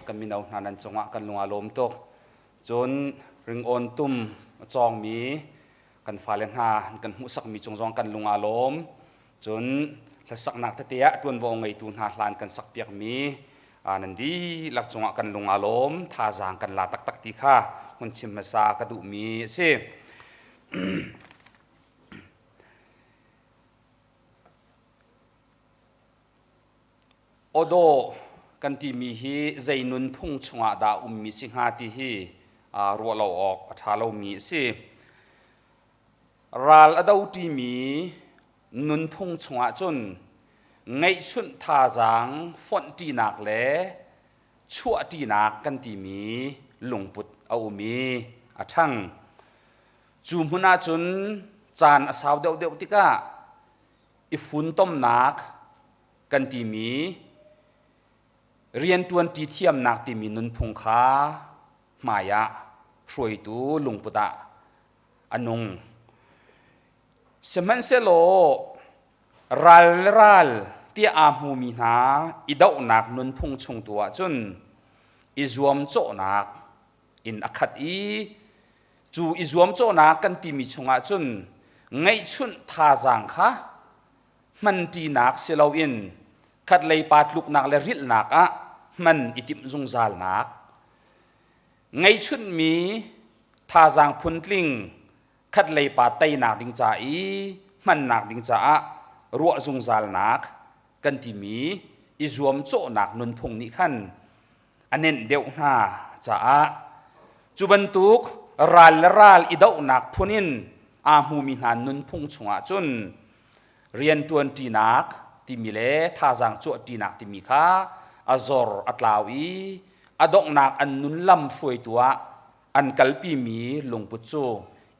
Kan mino hna nan cungah kan lung aa lawm tuk. Cun ringawn tum a cawngmi kan fale hna kan hmuhsakmi cung zong kan lung aa lawm. Cun hlasaknak tete ah ṭuanvo ngeitu hna hlan kan sakpiakmi nan dihlak cungah kan lung aa lawm. Thazaang kan la taktak ti kha hun chim hmasa ka duhmi a si. Awdawh kan timi hi zei nunphung chungah dah ummi si hnga ti hi ruah lo awk a ṭha lomi a si. Ral a doṭimi nunphung chungah cun ngeihchunh thazaang fonhṭinak le chuahṭinak kan timi lungput a um i a ṭhang. Cu hmun ahcun caan a sau deuhdeuh tikah i funtomnak kan timi rianṭuanṭi thiamnak timi nunphung kha hmai ah hruaitu lungput ah a nung. Sihmanhsehlaw ral le ral tiah aa hmumi hna i dohnak nunphung chung tu ahcun i zuamcawhnak in a khat i cu i zuamcawhnak kan timi chungah cun ngeihchunh thazaang kha hmanṭinak si loin khatlei pa tluknak le rilhnak ah hman i timh zungzalnak ngeihchunhmi thazaang phuntling khatlei pa teinak ding ca i hmannak ding caah ruah zungzalnak kan timi i zuamcawhnak nunphung nih khan a nenh deuh hna caah cu bantuk ral le ral i dohnak phun in aa hmumi hna nunphung chungah cun rianṭuanṭinak timi le thazaang cuahṭinak timi kha a zor a tlau i a donghnak an nun lam hruaitu ah an kalpimi lungput cu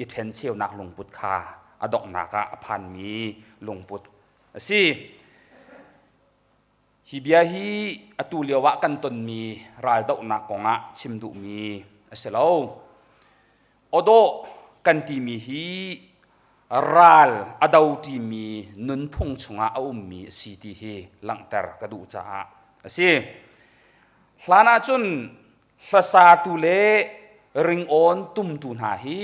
i ṭhencheunak lungput kha a donghnak ah a phanmi lungput a si. Hi bia hi atu lio ah kan tonmi raldohnak kongah chim duhmi a si lo. Awdawh kan timi hi ral a doṭimi nunphung chungah a ummi a si ti hi langhter ka duh caah a si. Hlan ahcun hlasatu le ringawn tumtu hna hi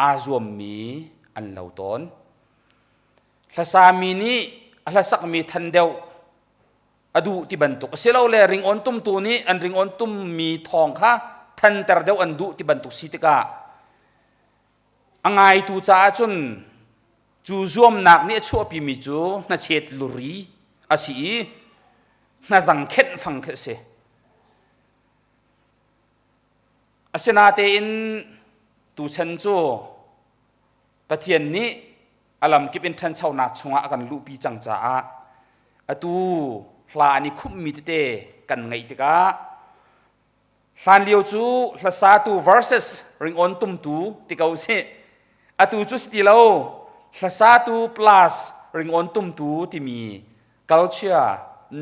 aa zuammi an lo tawn. Hlasami nih a hlasakmi than deuh a duh ti bantuk asilole ringawn tumtu nih an ringawn tummi thawng kha thanter deuh an duh ti bantuk si tikah a ngaitu caah cun cu zuamnak nih a chuahpimi cu hnachet luri a si i hnazang khenh fang khi a si. Asinatein tuchan cu Pathian nih a lamkip in ṭhanchonak chungah a kan luhpi cang caah atu hla an i khumhmi tete kan ngeih tikah hlanlio cu hlasatu versus ringawn tumtu ti ko sih atu cu si ti lo hlasatu plus ringawn tumtu timi culture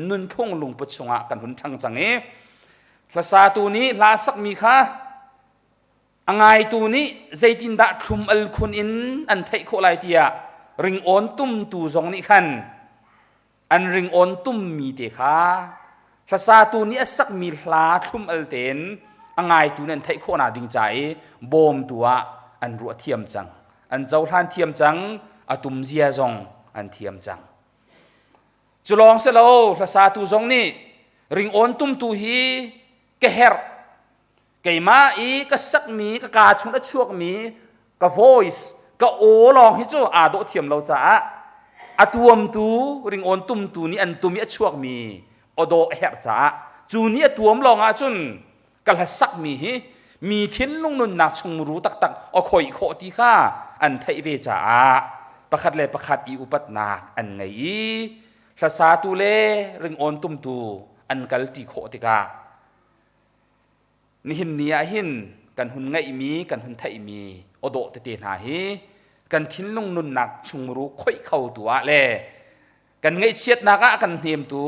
nunphung lungput chungah kan hun ṭhang cang i hlasatu nih hla sakmi kha A ngaitu nih zeitindah thlum al khun in an theih khawh lai tiah ringawn tumtu zong nih khan an ringawn tummi te kha hlasatu nih a sakmi hla thlum al tein a ngaitu nih an theih khawhnak ding ca i bawmtu ah an ruah thiam cang an cohlan thiam cang a tum zia zong an thiam cang cu lawng si lo hlasatu zong nih ringawn tumtu hi ka herh Keimah i ka sakmi ka kaa chung a chuakmi ka voice ka aw lawng hi cu aa dawh thiam lo caah a tuamtu ringawn tumtu nih an tum i a chuakmi awdawh a herh caah cu nih a tuam lawng ahcun ka hlasakmi hi mi thinlung nunnak chungmuru taktak a khawih khawh ti kha an theih ve caah pakhat le pakhat i upatnak an ngei i hlasatu le ringawn tumtu an kalṭi khawh tikah Nihin ni ah hin kan hun ngeihmi, kan hun theihmi awdawh tete hna hi kan thinlung nunnak chungmuru khoih khotu ah le kan ngaihchiatnak ah a kan hnemtu,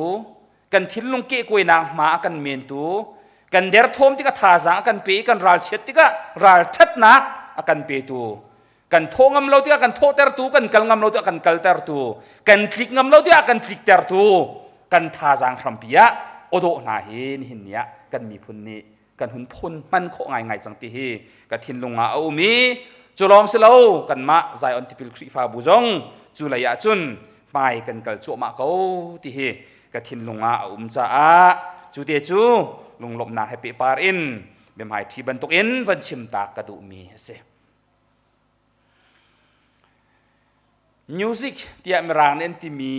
kan thinlung kehkuainak hma a kan mentu, kan derthawm tikah thazaang a kan pe i kan ralchiat tikah ralṭhatnak a kan petu, kan thawh ngam lo tikah kan thawhtertu, kan kal ngam lo tikah kan kaltertu, kan tlik ngam lo tikah kan tliktertu, kan thazaang hrampi ah awdawh hna hi nihin ni ah kan miphun nih kan hun phun hman khawh ngaingai cang ti hi ka thinlung ah a um i cu lawng si lo kanmah Zion Tipil Khrihfabu zong cu lei ah cun hmai kan kal cuahmah ko ti hi ka thinlung ah a um caah cu te cu lunglawmhnak he pehpar in biahmai ṭhi bantukin van chim ta ka duhmi a si. Music tiah Mirang nih an timi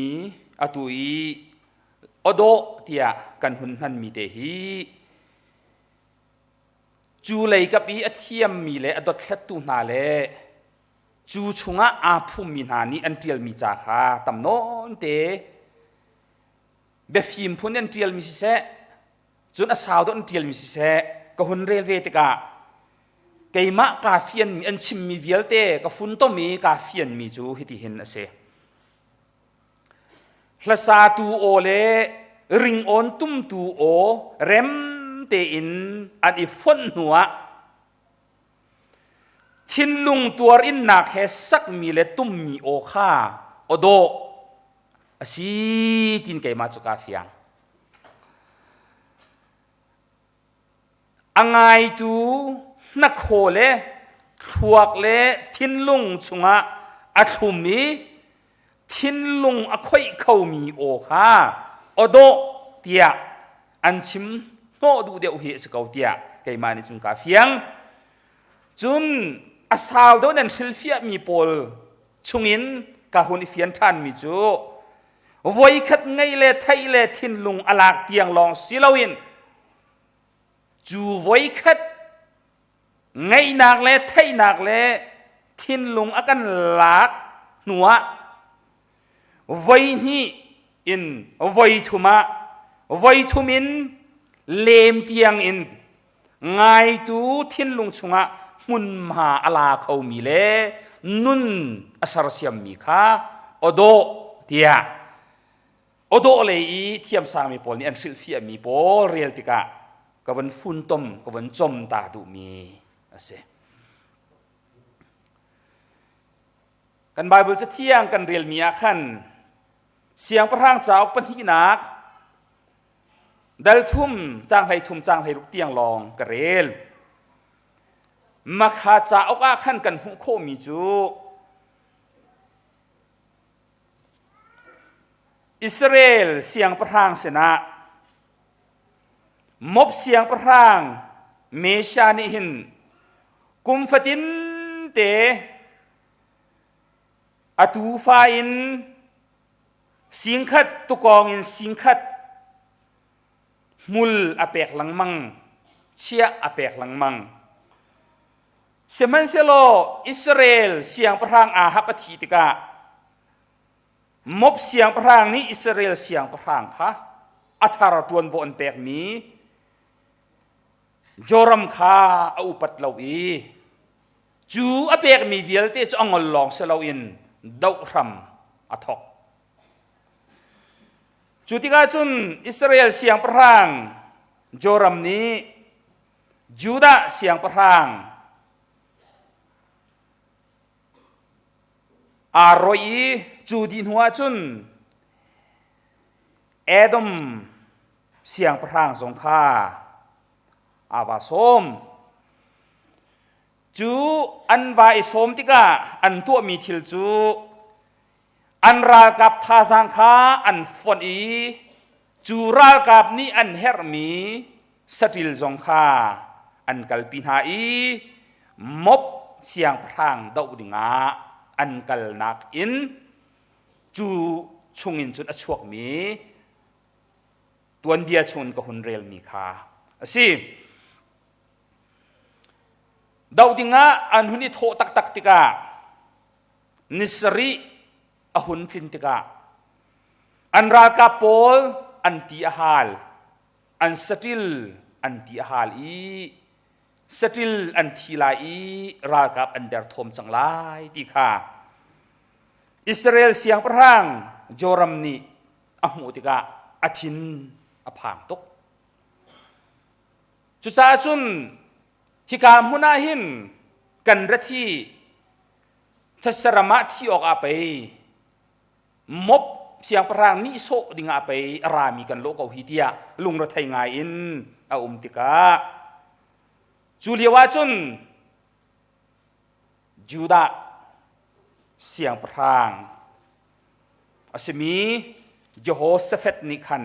atu i awdawh tiah kan hun hmanmi te hi cu lei kap i a thiammi le a dothlattu hna le cu chungah aa phummi hna nih an ṭialmi ca kha tam nawn te biafim phun an ṭialmi siseh cun a sau deuh an ṭialmi siseh ka hun rel ve tikah keimah kaa fianmi an chimmi vialte ka funtom i kaa fianmi cu hitihin a si. Hlasatu aw le ringawn tumtu aw rem tein an i fonh hnuah thinlung tuar innak he sakmi le tummi aw kha aw dawh a si tiin keimah cu kaa fiang. A ngaitu hnakhaw le thluak le thinlung chungah a thlum i thinlung a khoih khomi aw kha aw dawh tiah an chim hnawh duh deuh hi a si ko tiah keimah nih cun kaa fiang. Cun a sau deuh nan hrilhfiahmi pawl chungin ka hun i fian ṭhanmi cu voikhat ngeih le theih le thinlung a lak tiang lawng si loin cu voikhat ngeihnak le theihnak le thinlung a kan lak hnuah voihnih in voithum ah voithum in lem tiang in ngaitu thinlung chungah hmunhma a la khomi le nun a sersiammi kha awdawh tiah awdawh lei i thiamsangmi pawl nih an hrilhfiahmi pawl rel tikah ka van funtom ka van com ta duhmi a si. Kan Bible cathiang kan relmi ah khan Siangpahrang cauk pahnihnak dal thum caang 13 caang 16 tiang lawng ka rel. Makha cauk ah khan kan hmuh khawhmi cu Israel siangpahrang sinah Moab siangpahrang Mesha nih hin kum fatin te a tuufa in singkhat tukawng in singkhat hmul a pek lengmang chiah a pek lengmang sihmanhsehlaw Israel siangpahrang Ahab a thih tikah Moab siangpahrang nih Israel siangpahrang kha a thar ṭuanvo an pekmi Joram kha a upat lo i cu a pekmi vialte cu a ngol lawng si loin doh hram a thawk. Cu tikah cun Israel siangpahrang Joram nih Judah siangpahrang aa rawih i cu dih hnuah cun Edom siangpahrang zong kha aa va sawm. Cu an va i sawm tikah an tuahmi thil cu an ralkap thazaang kha an fonh i cu ralkap nih an herhmi saṭil zong kha an kalpi hna i Moab siangpahrang doh dingah an kalnak in cu chungin cun a chuakmi tuanbia chungin ka hun relmi kha a si. Doh dingah an hun i thawh taktak tikah ni sarih a hun tlin tikah an ralkap pawl an ti a hal an saṭil an ti a hal i saṭil an thi lai i ralkap an derthawm cang lai ti kha Israel siangpahrang Joram nih a hmuh tikah a thin a phang tuk. Cucaah cun hika hmun ah hin kan rat hi thetse ram ah thi awk ah pei Moab siangpahrang nihsawh dingah pei a rami kan lawh ko hi tiah lungrethei ngai in a um tikah cu lio ahcun Judah siangpahrang a simi Jehoshaphat nih khan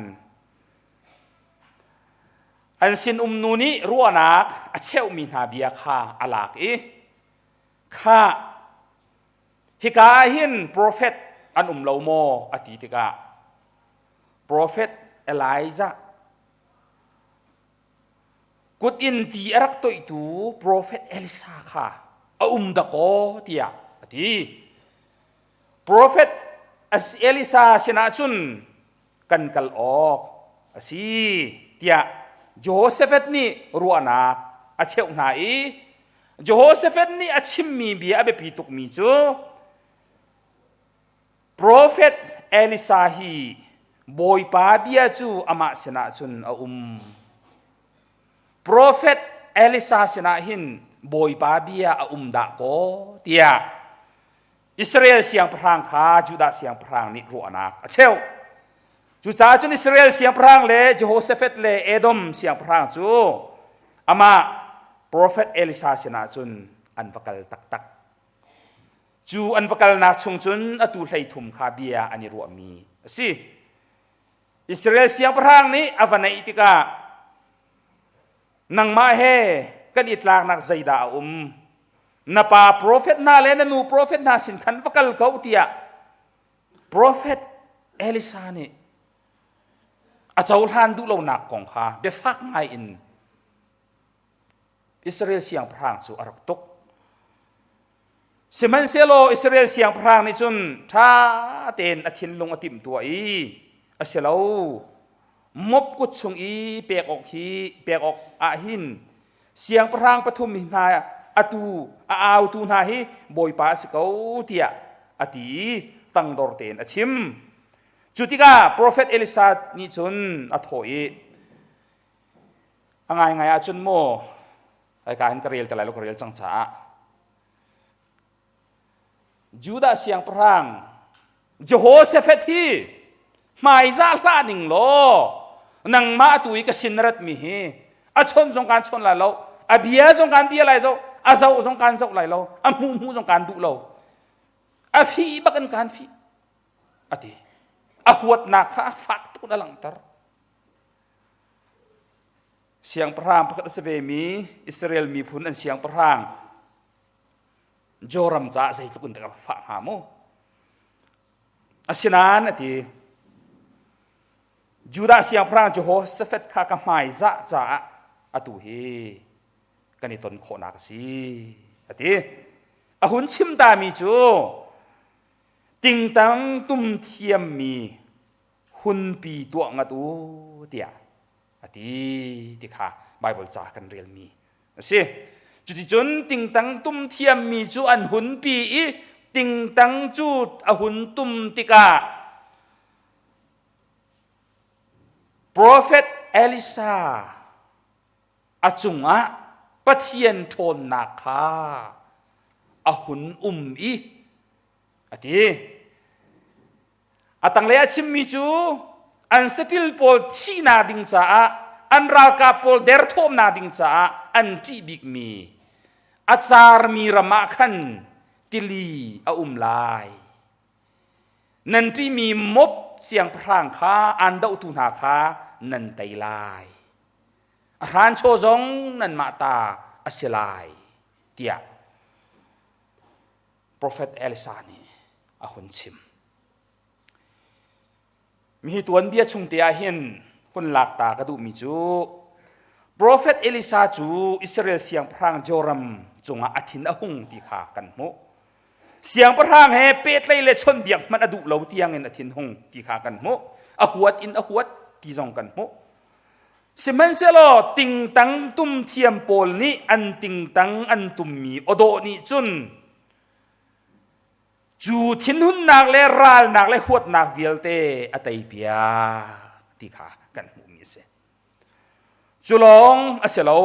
an sinum nu nih ruahnak a cheuhmi hna bia kha a lak i khah hika ah hin profet an um lo maw a ti tikah profet Elijah kut in ti a rak toihtu profet Elisa kha a um dakaw tiah a ti. Profet Elisa sinah cun kan kal awk a si tiah Jehoshaphat nih ruahnak a cheuh hna i Jehoshaphat nih a chimmi bia a biapi tukmi cu Profet Elisa hi Bawipa bia cu amah sinah cun a um. Profet Elisa sinah hin Bawipa bia a um dah kaw tiah Israel siangpahrang kha Judah siangpahrang nih ruahnak a cheuh. Cucaah cun Israel siangpahrang le Jehoshaphat le Edom siangpahrang cu amah profet Elisa sinah cun an va kal taktak. Cu an va kalnak chung cun atu 13 kha bia an i ruahmi a si. Israel siangpahrang nih a va naih tikah nangmah he kan i tlaknak zeidah a um? Na pa profet hna le na nu profet hna sin khan va kal ko tiah profet Elisa nih a cohlan duh lonak kong kha biafak ngai in Israel siangpahrang cu a rak tuk. Sihmanhsehlaw Israel siangpahrang nih cun ṭha tein a thinlung a timhtuah i a si lo mop kut chung i pek awk hi pek awk ah hin siangpahrang pathum hi hna atu a autu hna hi bawipa a si ko tiah a ti i tangdor tein a chim. Cu tikah profet Elisa nih cun a thawh i A ngaingai ahcun maw hika hin ka rel te lai lo ka rel cang caah Judah siangpahrang Jehoshaphat hi hmaizah hlah ning law nangmah tu i ka sin na ratmi hi a chawnh zong kaan chawn lai lo a bia zong kaan bia lai zo a zoh zong kaan zoh lai lo a hmuh hmuh zong kaan duh lo a fih bak in kaan fih a ti a huatnak kha a fak tuk in a langhter Siangpahrang pakhat a si vemi Israel miphun an siangpahrang Joram caah zeitluk in dah ka fah hnga mu. Asinain a ti, Judah siangpahrang Jehoshaphat kha ka hmaizah caah atu hi kan i ton khawhnak a si, a ti. A hun chim tami cu tingtang tum thiammi hunpi tuah ngat u tiah a ti ti kha Baibal ca kan relmi a si. Cuticun tingtang tum thiammi cu an hunpi i tingtang cu a hun tum tikah Profet Elisa a cungah Pathian ṭhawnnak kha a hun um i a ti. A tanglei a chimmi cu an saṭil pawl thihnak ding caah an ralkap pawl derthawmnak ding caah an ṭih bikmi a carmi ram ah khan tili a um lai. Nan ṭihmi Moab siangpahrang kha aan dohtu hna kha nan tei lai. A hranchaw zong nanmah ta a si lai tiah Profet Elisa nih a hun chim. Mihi tuanbia chung te ah hin hun lak ta ka duhmi cu Profet Elisa cu Israel siangpahrang Joram cungah a thin a hung ti kha kan hmuh. Siangpahrang he pehtlaih le chawnhbiak hmanh a duh lo tiangin a thinhung ti kha kan hmuh. A huat in a huat ti zong kan hmuh. Sihmanhsehlaw tingtang tum thiam pawl nih an tingtang an tummi awdawh nih cun cu thinhunnak le ralnak le huatnak vialte a teipiak ti kha kan hmuhmi a si. Cu lawng a si lo.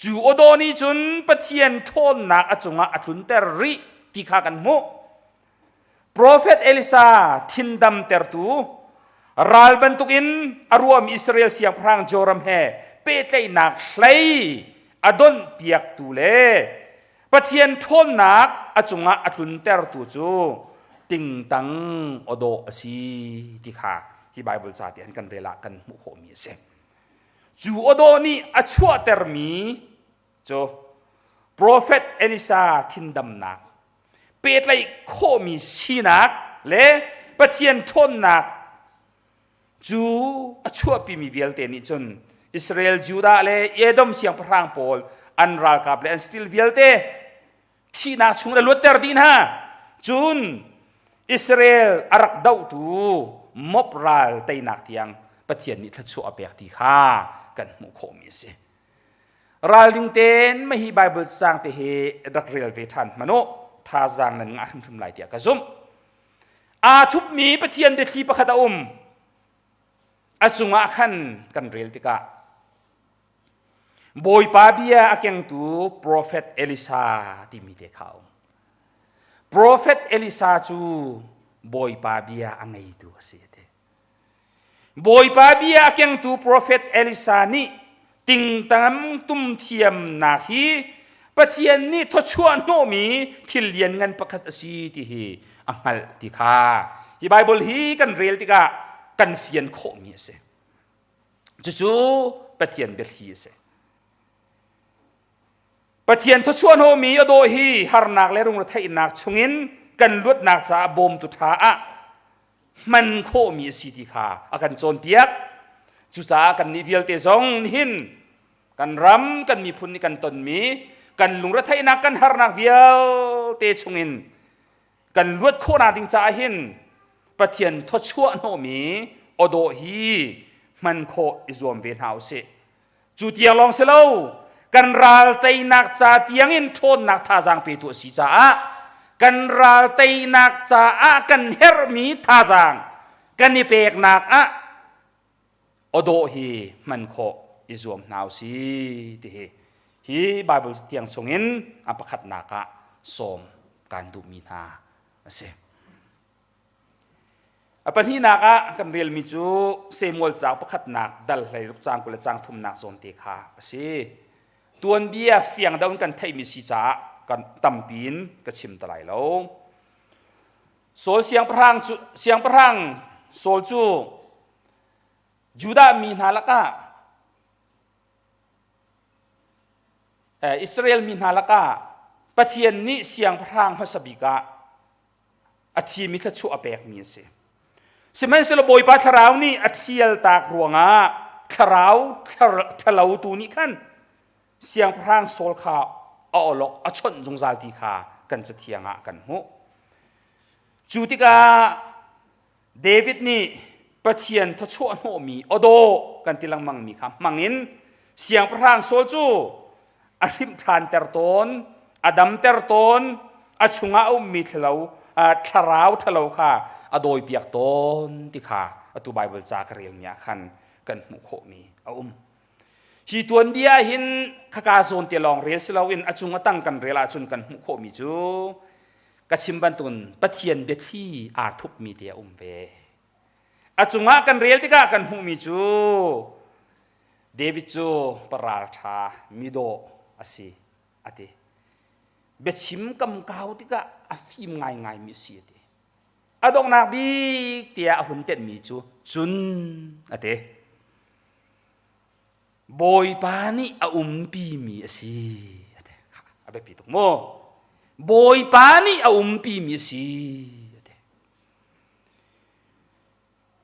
Cu awdawh nih cun Pathian ṭhawnnak a cungah a tlunter rih ti kha kan hmuh. Profet Elisa thindamtertu ral bantukin a ruahmi Israel siangpahrang Joram he pehtlaihnak hlei a donhpiaktu le Pathian ṭhawnnak a cungah a tluntertu cu tingtang awdawh a si ti kha hi Baibal ca te an kan rel ah kan hmuh khawhmi a si. Cu awdawh nih a chuahtermi cu Profet Elisa thindamnak pehtlaih khawhmi sinak le Pathian ṭhawnnak cu a chuahpimi vialte nih cun Israel, Judah le Edom siangpahrang pawl an ralkap le an stil vialte thihnak chung le luatter dih hna. Cun Israel a rak dohtu Moab ral teinak tiang Pathian nih thluachuah a pek ti kha kan hmuh khawhmi a si. Ralring tein mah hi Bible caang te hi rak rel ve ṭhan hmanh u. Thazaang nan ngah hrimhrim lai tiah ka zumh. Aa thupmi Pathian biathli pakhat a um. A cungah khan kan rel tikah Bawipa bia a kengtu profet Elisa timi te kha a um. Profet Elisa cu Bawipa bia a ngeitu a si. Bawipa bia a kengtu profet Elisa nih tingtang tum thiamnak hi Pathian nih thawchuah hnawhmi thil lianngan pakhat a si ti hi a hngalh ti kha hi Baibal hi kan rel tikah kan fian khawhmi a si. Cucu Pathian biathli a si. Pathian thawchuah hnawhmi a dawh hi harnak le rungretheihnak chungin kan luatnak caah bawmtu ṭha ah hman khawhmi a si ti kha a kan cawnpiak. Cucaah kannih vialte zong nihin kan ram, kan miphun nih kan tonmi kan lungretheihnak, kan harnak vialte chungin kan luat khawhnak ding caah hin Pathian thawchuah hnawhmi awdawh hi hman khawh i zuam ve hna usih. Cu tiang lawng si lo, kan ral teinak ca tiangin ṭhawnnak thazaang petu a si caah kan ral teinak caah kan herhmi thazaang kan i peknak ah awdawh hi hman khawh i zuam hna u si ti hi hi Bible tiang chungin a pakhatnak ah sawm kan duhmi hna a si. A pahnihnak ah kan relmi cu Samuel cauk pakhatnak dal 16 caang 20 le caang thumnak zawnte kha a si. Tuanbia fiang deuh in kan theihmi si caah kan tampi in ka chim ta lai lo. Saul siangpahrang cu siangpahrang Saul cu Judah mi hna lakah Israel mi hna lakah Pathian nih siangpahrang hmasa bik ah a thimi thluachuah a pekmi a si. Sihmanhsehlaw Bawipa thlarau nih a thialtak ruangah thlarau ṭhalo tu nih khan siangpahrang Saul kha a awlok a chawnh zungzal ti kha kan cathiang ah kan hmuh. Cu tikah David nih Pathian thawchuah hnawhmi awdawh kan ti lengmangmi kha hmangin siangpahrang Saul cu a hrimh ṭhanter tawn, a damter tawn, a chungah a ummi thalo, thlarau ṭhalo kha a dawipiak tawn ti kha atu Baibal ca ka relmi ah khan kan hmuh khawhmi a um. Hi tuanbia hin khaka zawn te lawng rel si loin a cung a tang kan rel ahcun kan hmuh khawhmi cu ka chim bantukin Pathian biathli aa thupmi te a um ve. A cungah kan rel tikah kan hmuhmi cu David cu paralṭha midawh a si a ti. Biachim kamkau tikah a fim ngaingaimi a si a ti. A donghnak bik tiah a hun tenhmi cu cun a ti. Bawipa nih a umpimi a si. A biapi tuk mu. Bawipa nih a umpimi a si.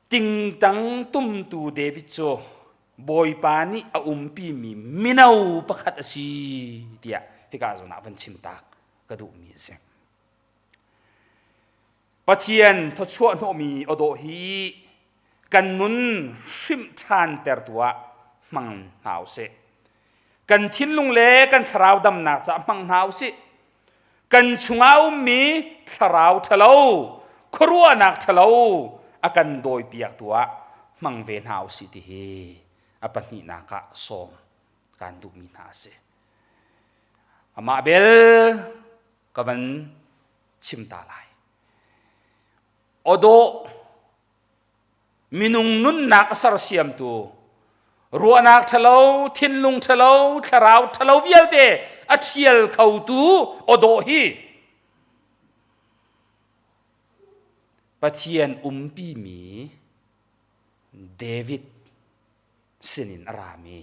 Tingtang tumtu David cu Bawipa nih a umpimi mino pakhat a si tiah hika zawn ah van chim tak ka duhmi a si. Pathian thawchuah hnawhmi awdawh hi kan nun hrimh ṭhantertu ah hmang hna usih. Kan thinlung le kan thlarau damnak caah hmang hna usih. Kan chungah ummi thlarau ṭhalo, khuaruahnak ṭhalo a kan dawipiaktu ah hmang ve hna usih ti hi a pahnihnak ah sawm kaan duhmi hna a si. Amah bel ka van chim ta lai. Awdawh minung nunnak a sersiamtu ruahnak ṭhalo, thinlung ṭhalo, thlarau ṭhalo vialte a ṭhial khotu awdawh hi Pathian umpimi David sinin a rami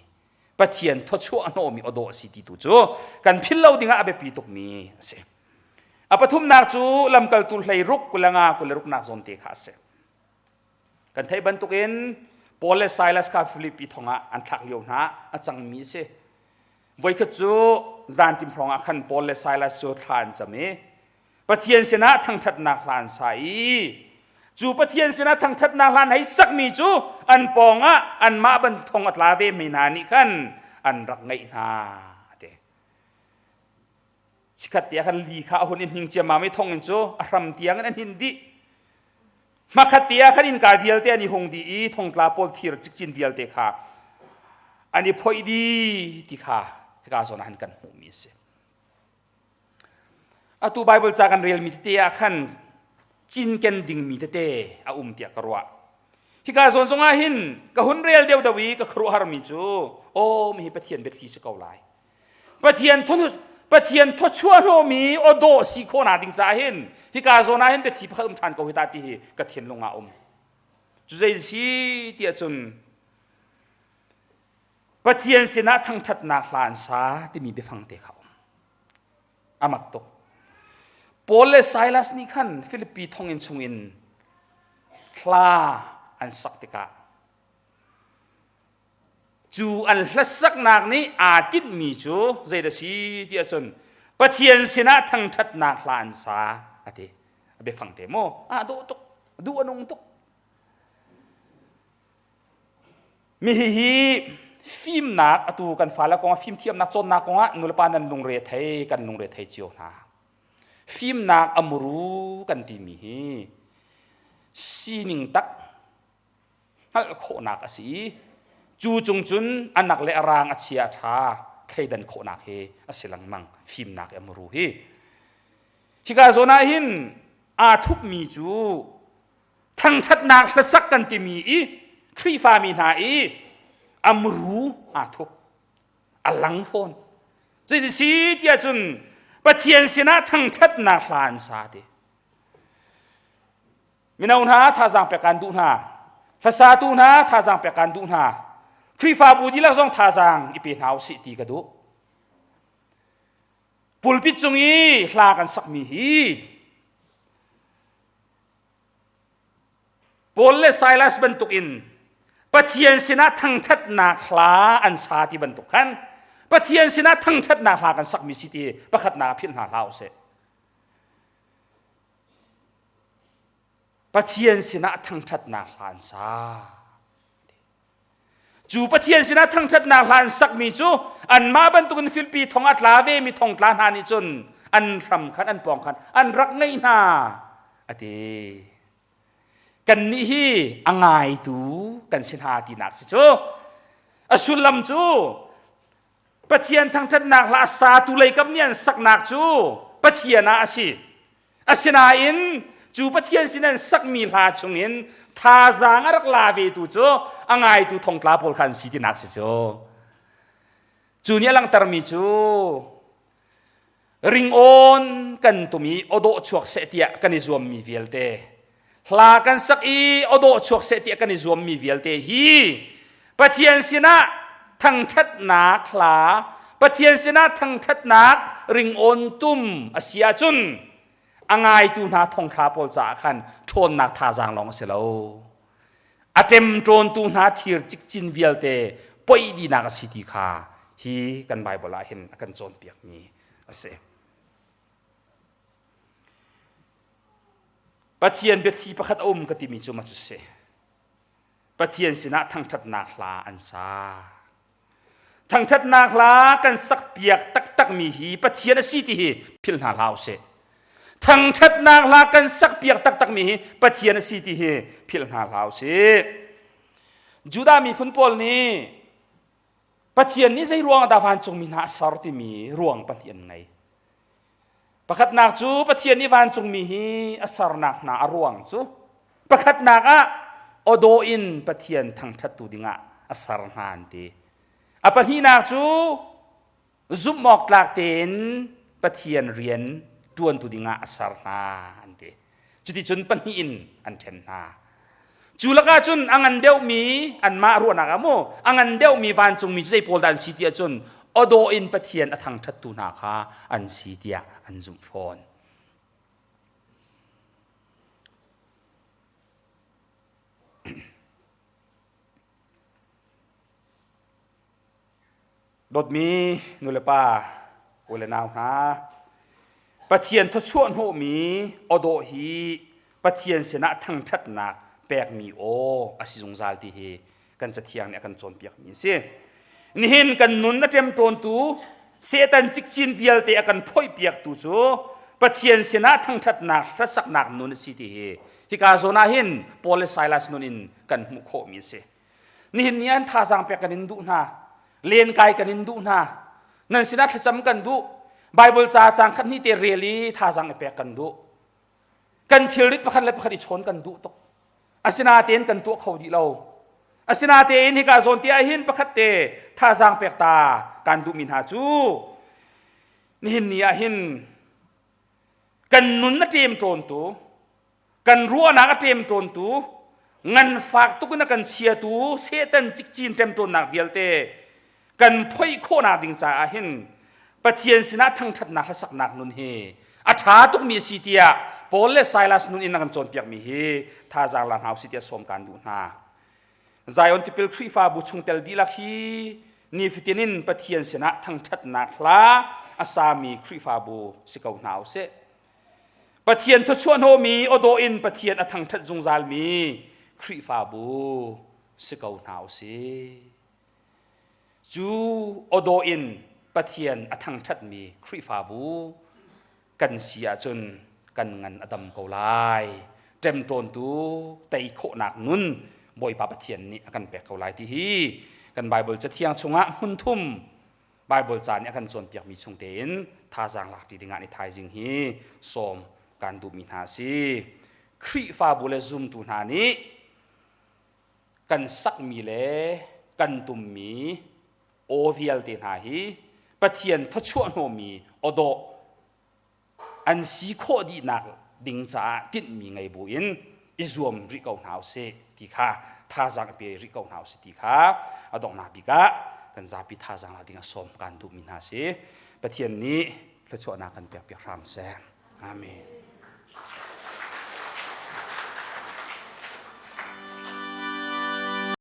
Pathian thawchuah hnawhmi awdawh a si ti tu cu kan philh lo dingah a biapi tukmi a si. A pathumnak cu lamkaltu hleiruk kulanga kuleruknak zawn te kha a si. Kan theih bantukin Paul le Silas kha Filipi thong ah an thlak lio hna a cangmi a si. Voikhat cu zantim hrawng ah khan Paul le Silas cu thla an cam i Pathian sinah thangṭhatnak hla an sa i cu Pathian sinah thangṭhatnak hla an hei sakmi cu an pawngah anmah ban thong a tla ve mi hna nih khan an rak ngaih hna a ti. Chikkhat te ah khan li kha a hun i hning ciammam i thonginn cu a hram tiang in a hnin dih. Hmakhat te ah khan innka vialte an i hung dih i thongtla pawl thir cikcin vialte kha an i phoih dih ti kha hika zawn ah han kan hmuhmi a si. Atu Baibal ca kan relmi tete ah khan cinken dingmi tete a um tiah ka ruah. Hika zawn zongah hin ka hun rel deuhdeuh i ka khuaruahharmi cu aw mi hi Pathian biathli si ko lai. Pathian Pathian thawchuah hnawhmi aw dawh si khawhnak ding caah hin hika zawn ah hin biathli pakhat um ṭhan ko hi ta ti hi ka thinlung ah a um. Cu zei si tiah cun Pathian sinah thangṭhatnak hla an sa timi biafang te kha um. A mak tuk. Paul le Silas nih khan Filipi thonginn chungin hla an sak tikah cu an hlasaknak nih aa tinhmi cu zeidah si ti ahcun Pathian sinah thangṭhatnak hla an sa a ti. A biafang te maw? Aa dawh tuk. Duh a nung tuk. Mi hihi fimnak atu kan fale kong ah fimthiamnak cawnnak kong ah nulepa nan lungre thei kan lungre thei cio hna. Fimnak a muru kan timi hi sining tak hngalh khawhnak a si i cu cung cun a nak le a rang a chia a ṭha thleidan khawhnak hi a si lengmang fimnak a muru hi. Hika zawn ah hin aa thupmi cu thangṭhatnak hlasak kan timi i Khrihfami hna i a muru aa thup a lang fawn cuti si tiah cun Pathian sinah thangṭhatnak hla an sa ti mino hna thazaang pek kan duh hna hlasatu hna thazaang pek kan duh hna Khrihfabu dihlak zong thazaang i pe hna usih ti ka duh pulpit cung i hla kan sakmi hi Paul le Silas bantukin Pathian sinah thangṭhatnak hla an sa ti bantuk khan Pathian sinah thangṭhatnak hla kan sakmi si ti pakhatnak philh hna hlah usih. Pathian sinah thangṭhatnak hla an sa. Cu Pathian sinah thangṭhatnak hla an sakmi cu anmah bantukin Filipi thong a tla vemi thongtla hna nih cun an hram khan an pawng khan an rak ngeih hna a ti. Kannih hi a ngaitu kan si hna tinak si cu. A sullam cu Pathian thangṭhatnak hla a satu leikap nih an saknak cu Pathian ah a si. Asinain cu Pathian sin an sakmi hla chungin thazaang a rak la vetu cu a ngaitu thongtla pawl kha an si tinak si cu. Cu nih a langhtermi cu ringawn kan tum i awdawh chuak seh tiah kan i zuammi vialte hla kan sak i awdawh chuak seh tiah kan i zuammi vialte hi Pathian sinah thangṭhatnak hla Pathian sinah thangṭhatnak ringawn tum a si ahcun a ngaitu hna thongthla pawl caah khan ṭhawnnak thazaang lawng a si lo. A ṭemṭawntu hna thir cikcin vialte poih dihnak a si ti kha hi kan Baibal ah hin a kan cawnpiakmi a si. Pathian biathli pakhat a um ka timi cu ma cu si. Pathian sinah thangṭhatnak hla an sa. Thangṭhatnak hla kan sakpiak taktakmi hi Pathian a si ti hi philh hna hlah usih. Thangṭhatnak hla kan sakpiak taktakmi hi Pathian a si ti hi philh hna hlah usih. Judah miphun pawl nih Pathian nih zei ruang dah vancungmi hna a ser timi ruang pahnih an ngei. Pakhatnak cu Pathian nih vancungmi hi a sernak hna a ruang cu. Pakhatnak ah awdawh in Pathian thangṭhattu dingah a ser hna an ti. A pahnihnak cu zumhawktlak tein Pathian rian ṭuantu dingah a ser hna an ti. Cuticun pahnih in an ṭhen hna. Cu lakah cun a ngan deuhmi anmah ruahnak ah mu a ngan deuhmi vancungmi cu zei pawl dah an si ti ahcun awdawh in Pathian a thangṭhattu hna kha an si tiah an zumh fawn. Dawtmi nulepa u le nau hna, Pathian thawchuah hnawhmi awdawh hi Pathian sinah thangṭhatnak pekmi aw a si zungzal ti hi kan Cathiang nih a kan cawnpiakmi a si. Nihin kan nun a ṭemṭawntu Satan cikcin vialte a kan phoihpiaktu cu Pathian sinah thangṭhatnak hlasaknak nun a si ti hi hika zawn ah hin Paul le Silas nun in kan hmuh khawhmi a si. Nihin ni an thazaang pek kan in duh hna. Lenkai kan in duh hna. Nan sinah thlacam kan duh. Bible ca caang khat hnih te rel i thazaang i pek kan duh. Kan thilrit pakhat le pakhat i chawn kan duh tuk. Asinatein kan tuah kho dih lo. Asinatein hika zawn te ah hin pakhat te thazaang pek ta kan duhmi hna cu nihin ni ah hin kan nun a ṭemṭawntu kan ruahnak a ṭemṭawntu nganfak tuk in a kan chiatu Satan cikcin ṭemṭawnnak vialte kan phoih khawhnak ding caah hin Pathian sinah thangṭhatnak hlasaknak nun hi a ṭha tukmi a si tiah Paul le Silas nun in a kan cawnpiakmi hi thazaang la hna usih tiah sawm kaan duh hna. Zion Tipil Khrihfabu chungtel dihlak hi nifatin in Pathian sinah thangṭhatnak hla a sami Khrihfabu si ko hna usih. Pathian thawchuah hnawhmi awdawh in Pathian a thangṭhat zungzalmi Khrihfabu si ko hna usih. Cu awdawh in Pathian a thangṭhatmi Khrihfabu kan si ahcun kan ngan a dam ko lai. Ṭemṭawntu tei khawhnak nun Bawipa Pathian nih a kan pek ko lai ti hi kan Baibal Cathiang chungah hmun thum Baibal ca nih a kan cawnpiakmi chung tein thazaang lak ṭi dingah ni thaizing hi sawm kan duhmi hna a si. Khrihfabu le zumtu hna nih kan sakmi le kan tummi aw vialte hna hi Pathian thawchuah hnawhmi awdawh an si khawh dihnak ding caah tinhmi ngei buin i zuam rih ko hna usih ti kha thazaang i pe rih ko hna usih ti kha a donghnak bik ah kan zapi thazaang la ding a sawm kan duhmi hna si. Pathian nih thluachuahnak kan pek piak hram seh. Amen.